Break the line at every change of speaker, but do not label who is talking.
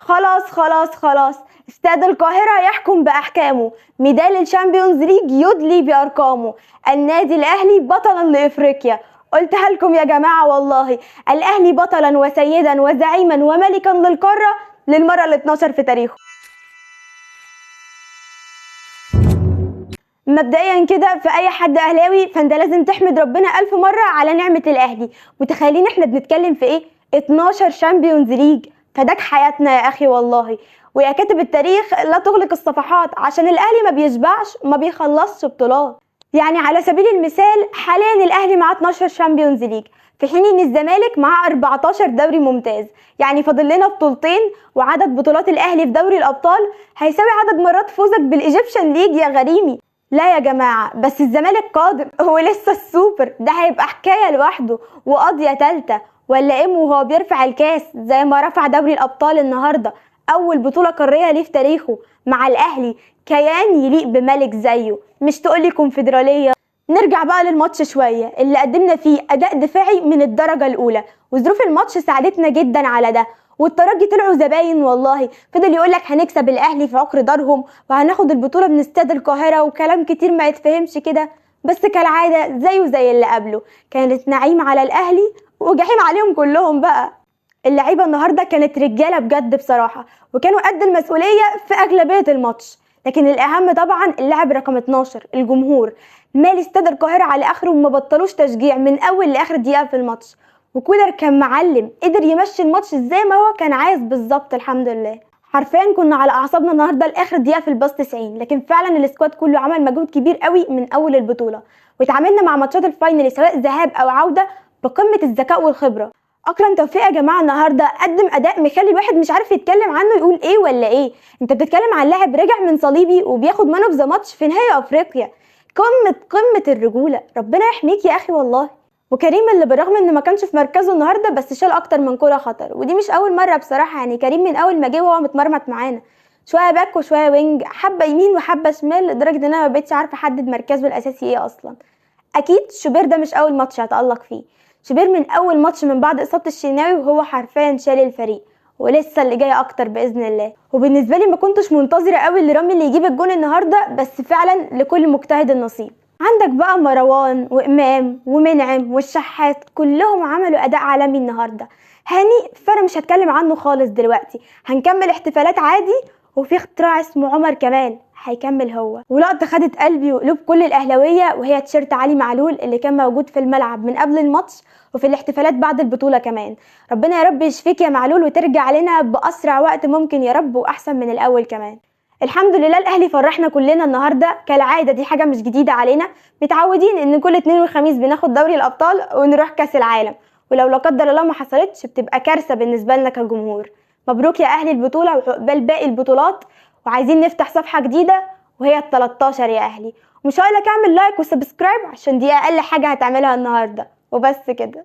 خلاص خلاص خلاص، استاد القاهرة يحكم بأحكامه، ميدال ال Champions League يدلي بأرقامه، النادي الأهلي بطلا لإفريقيا. قلتها لكم يا جماعة والله، الأهلي بطلا وسيدا وزعيما وملكا للقارة للمرة ال 12 في تاريخه. مبدئيا كده في اي حد اهلاوي فانت لازم تحمد ربنا 1000 مرة على نعمه الاهلي. متخيلين احنا بنتكلم في ايه؟ 12 Champions League، فداك حياتنا يا اخي والله. ويا كاتب التاريخ لا تغلق الصفحات، عشان الاهلي ما بيشبعش ما بيخلصش بطولات. يعني على سبيل المثال حاليا الاهلي معاه 12 Champions League، في حين ان الزمالك معاه 14 دوري ممتاز، يعني فاضل لنا بطولتين، وعدد بطولات الاهلي في دوري الابطال هيساوي عدد مرات فوزك بال Egyptian League يا غريمي. لا يا جماعة، بس الزمالك قادم، هو لسه السوبر ده هيبقى حكاية لوحده وقضية تالتة، ولا ام وهو بيرفع الكاس زي ما رفع دوري الأبطال النهاردة، أول بطولة قارية ليه في تاريخه مع الأهلي، كيان يليق بملك زيه، مش تقولي كونفدرالية. نرجع بقى للماتش شوية اللي قدمنا فيه أداء دفاعي من الدرجة الأولى، وظروف الماتش ساعدتنا جدا على ده، والترجي طلعوا زباين والله، فضل يقولك هنكسب الاهلي في عقر دارهم وهناخد البطولة من استاد القاهرة وكلام كتير ما يتفهمش كده، بس كالعادة زيه زي اللي قبله، كانت نعيم على الاهلي وجحيم عليهم كلهم. بقى اللعيبة النهارده كانت رجاله بجد بصراحة، وكانوا قد المسؤولية في اغلبية الماتش، لكن الاهم طبعا اللاعب رقم 12 الجمهور، مالي استاد القاهرة على اخره وما بطلوش تشجيع من اول لاخر دقيقة في الماتش، وكولر كان معلم، قدر يمشي الماتش زي ما هو كان عايز بالظبط الحمد لله. حرفيا كنا على اعصابنا النهارده لاخر دقيقة في الباص 90، لكن فعلا ال squad كله عمل مجهود كبير قوي من اول البطولة، واتعاملنا مع ماتشات ال final سواء ذهاب او عوده بقمة الذكاء والخبرة. اكرم توفيق يا جماعة النهارده قدم اداء مخلي الواحد مش عارف يتكلم عنه يقول ايه ولا ايه. انت بتتكلم عن لاعب رجع من صليبي وبياخد man of the match في نهائي افريقيا، قمة الرجولة، ربنا يحميك يا اخي والله. وكريم اللي بالرغم انه ما كانش في مركزه النهارده بس شال اكتر من كرة خطر، ودي مش اول مرة بصراحة، يعني كريم من اول ما جه وهو متمرمط معانا، شوية back وشوية wing، حبه يمين وحبه شمال، لدرجة ان انا ما بقتش عارفه احدد مركزه الاساسي ايه اصلا. اكيد شوبير ده مش اول ماتش هيتالق فيه، شوبير من اول ماتش من بعد اصابه الشناوي وهو حرفيا شال الفريق، ولسه اللي جاي اكتر باذن الله. وبالنسبة لي ما كنتش منتظره قوي اللي رامي اللي يجيب الجون النهارده، بس فعلا لكل مجتهد النصيب. عندك بقى مروان وإمام ومنعم والشحات كلهم عملوا أداء عالمي النهاردة. هاني فأنا مش هتكلم عنه خالص دلوقتي، هنكمل احتفالات عادي، وفي اختراع اسمه عمر كمال هيكمل هو. ولقطة خدت قلبي وقلوب كل الأهلاوية وهي تيشيرت علي معلول اللي كان موجود في الملعب من قبل الماتش وفي الاحتفالات بعد البطولة كمان. ربنا يا رب يشفيك يا معلول وترجع لنا بأسرع وقت ممكن يا رب، وأحسن من الأول كمان. الحمد لله الاهلي فرحنا كلنا النهارده كالعادة، دي حاجة مش جديدة علينا، متعودين ان كل اثنين وخميس بناخد دوري الابطال ونروح كاس العالم، ولو لا قدر الله ما حصلتش بتبقى كارثة بالنسبة لنا كجمهور. مبروك يا اهلي البطولة وعقبال باقي البطولات، وعايزين نفتح صفحة جديدة وهي ال 13 يا اهلي. ومش هقولك اعمل like و subscribe عشان دي اقل حاجة هتعملها النهارده، وبس كده.